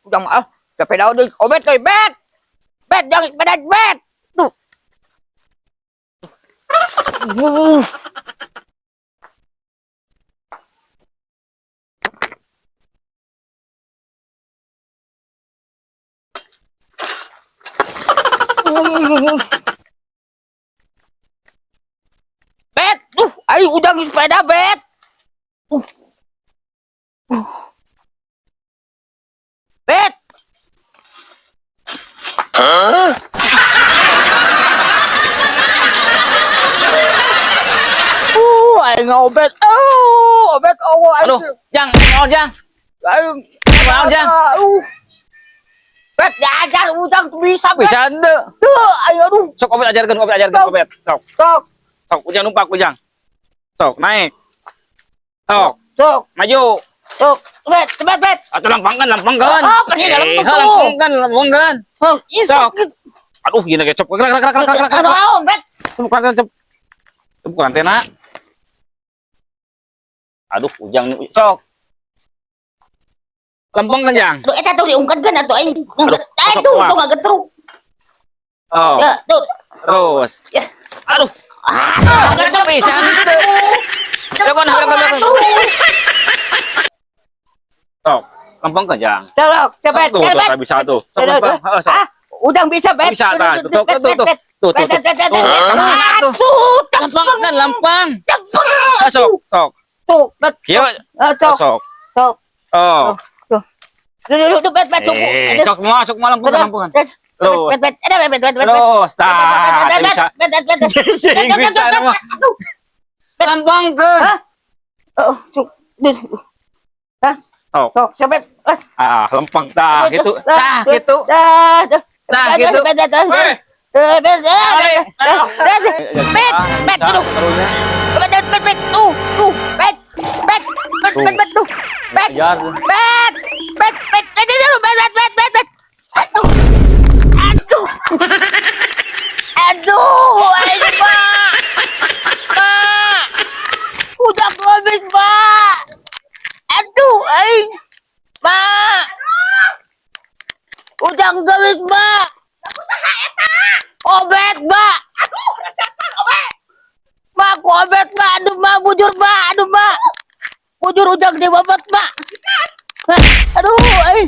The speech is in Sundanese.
Ujang mah ah, sepeda deui. Obet euy, Bet. Bet, jangan sepeda, Bet. Tuh. Uh. Bet, tuh, ayo ujang di sepeda, Bet. Bet. Ayo ngobet. Oh, obet, oh, ayo. Aduh, Jang, naon Jang? Ayo, Naon Jang? Bet, diajar ujang tuh bisa, Bet. Bisa henteu. Tuh, ayo aduh. Sok Obet ajarkeun, Obet ajarkeun, Obet. Sok. Sok, Sok Ujang numpak Ujang. Sok naik. Sok, sok, maju. Sok. Bet, bet, Bet. Atuh lempengkeun, lempengkeun. Oh, pergi dalam Eh, tuh. lempengkeun, lempengkeun. Oh, Sok. Aduh, gini ge cop. Gerak, gerak, gerak, gerak, gerak. Aduh, Bet. Cep kuranten, cep. Cep kurantena. Aduh, Ujang sok. Lempengkeun, Jang. Aduh, eta tuh diungkatkeun atuh aing. Aduh, Aduh, sok, tuh ngagetruk. Oh, Ya, tuh. terus. Ya. Aduh, Ah, ngagetruk bisa henteu. Belokon, belokon, belokon. Sok, lempengkeun, Jang. Sok, cepet, Tuh, tuh, cepet. tak bisa tuh. Sok Aduh, lempeng. aduh. Heeh, sok. Ah, udang bisa, Bet. Bisa, tah. Tuh, tuh, tuh, tuh. Tuh, tuh, tuh. Tuh, Tuh, tuh. Lempengkeun, lempeng. Ah, sok, sok. Tuh, Bet. Kieu, Ah, sok, sok. sok. Oh. Tuh. Tuh, tuh, tuh, Bet, Bet, cukup. Eh, sok semua, sok semua lempengkeun, lempengkeun. Bet, Terus. Bet, Bet, ada, Bet, Bet, Bet, Bet. Terus, tah, Bet, bisa. Bet, Bet, Bet, Bet. Sing bisa nama. Lempengkeun. Hah? Oh, cuk. Hah? Sok. Sok, cepet. Ah, Ah, lempeng tah gitu. Tah gitu. Tah, tuh. Tah, gitu. Bet, Bet, Bet, Weh. Bet, Bet, Bet, Bet, Bet, Bet, Bisa, aduh. karunya. Bet, Bet, Bet, Bet, tuh, tuh, Bet, Bet, Bet, Bet, Bet, tuh, Bet, Ajar. Bet, Bet, Bet, Bet, Bet, Bet, Bet, Bet, Bet, aduh, aduh, aduh, ayo, Pak, Pak, udah habis, Pak, aduh, ayo, Pak, udah habis, Pak, Obet, Pak. Aduh, rasakan, Obet. Mak, aku obet, Mak. Aduh, Mak, bujur, Mak. Aduh, Mak. Bujur ujang di babat, Mak. Aduh, eh.